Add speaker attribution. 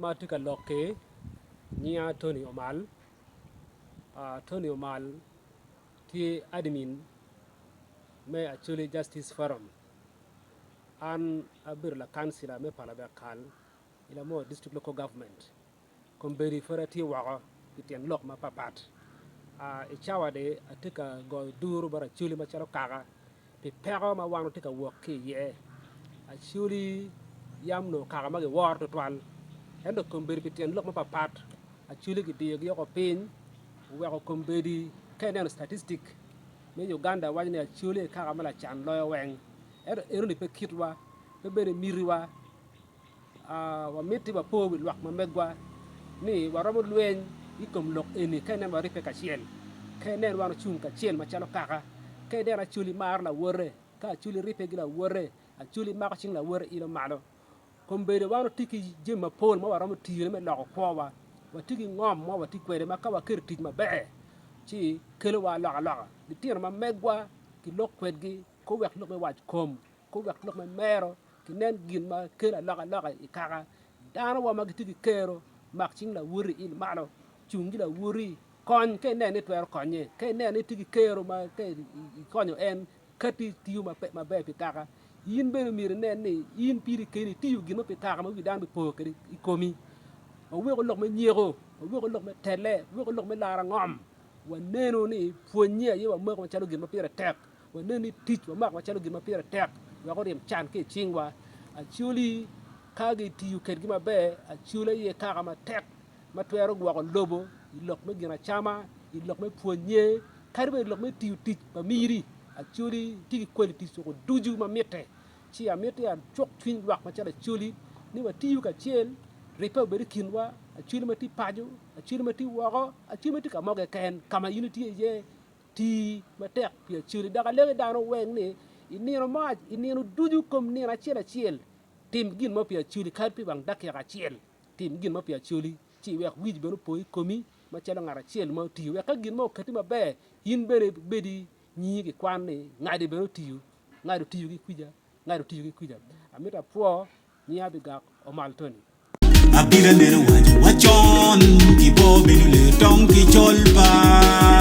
Speaker 1: ma atye ka lok-ki nyinga Tony Omal, Tony Omal tye admin me Acholi Justice Forum an abedo lakancila me Palabek-kal i Lamoro District Local Government. Kombeddi pud atye woko pi tyen lok mapatpat. I cawa-ni atye ka goyo duru bot Acholi macalo kaka pi peko ma wan watye ka wok ki iye. Acholi yam onongo kaka ma giworo tutwal ento kombeddi pi tyen lok mapatpat Acholi kidiyogi woko piny oweko kombeddi ka ineno statistic me Uganda waco ni Acholi aye kaka ma lacan loyo weng ento enoni pe kitwa pe bene mitiwa. Wamiti wapo wi lwak ma megwa ni waromo lweny i kom lok eni ka inen waribbe kacel, ka inen wan ocung kacel macalo kaka, ka inen Acholi maro lawote, ka Acholi ribbe ki lawote, Acholi mako cing lawote ilo malo. Kombeddi wan watye ki jami mapol ma waromo tiyone me loko kwowa, watye ki ngom ma watye kwede ma ka waketo i tic maber ci kelowa alokaloka. Litino ma megwa kilok kwedgi ka owek lok me wac kom, ka owek lok me mero Kinen gin ma kelo alokaloka i kaka. Dano wa ma gitye ki kero, mak cing lawoti il malo, cung ki lawoti, kony ka ineno ni itwero konye. Ka ineno ni itye ki kero ma ka ikonyo en kati tiyo maber pi kaka, in bene myero inen ni in piri keni itiyo gin mo pi kaka ma wi dano bipo kwede i komi. Waweko lok me nyeko, waweko lok me tele, waweko lok me laro angom. Wanenu ni pwonye aye wamako macalo gin ma pire tek. Wanen ni tic wamako macalo gin ma pire tek wek oryem can ki i cingwa. Acholi ka gitiyo kedgi maber, Acholi aye kaka matek ma twero gwoko lobo i lok me ginacama, i lok me pwonnye, kadi wa i lok me tiyo tic pa miri. Acholi tye ki kwalitic woko ducu ma mitte. Ci amiti acuk cwiny lwak macalo Acholi ni watiyu kacel, ribbe obed i kinwa, Acholi ma tye paco, Acholi ma tye woko, Acholi ma tye ka mo keken ka ma in itye iye. Ti matek pi aceli. Dok alegi dano weng ni, i nino mo, i nino ducu, kom nino acel acel, tim gin mo pi aceli, kadi pi wang dakika acel, tim gin mo pi aceli, ci iwek wic bene opo i komi macalo ngat acel ma otiyo, wek ka gin mo okatti maber, in bene ibed nyingi kikwan ni ngadi bene otiyo, ngadi otiyo ki kwica, ngadi otiyo ki kwica. Amito apwo Nyinga bigak omal Tony.
Speaker 2: Abila nene owaco wa con ki bor bino lee tong ki col pa.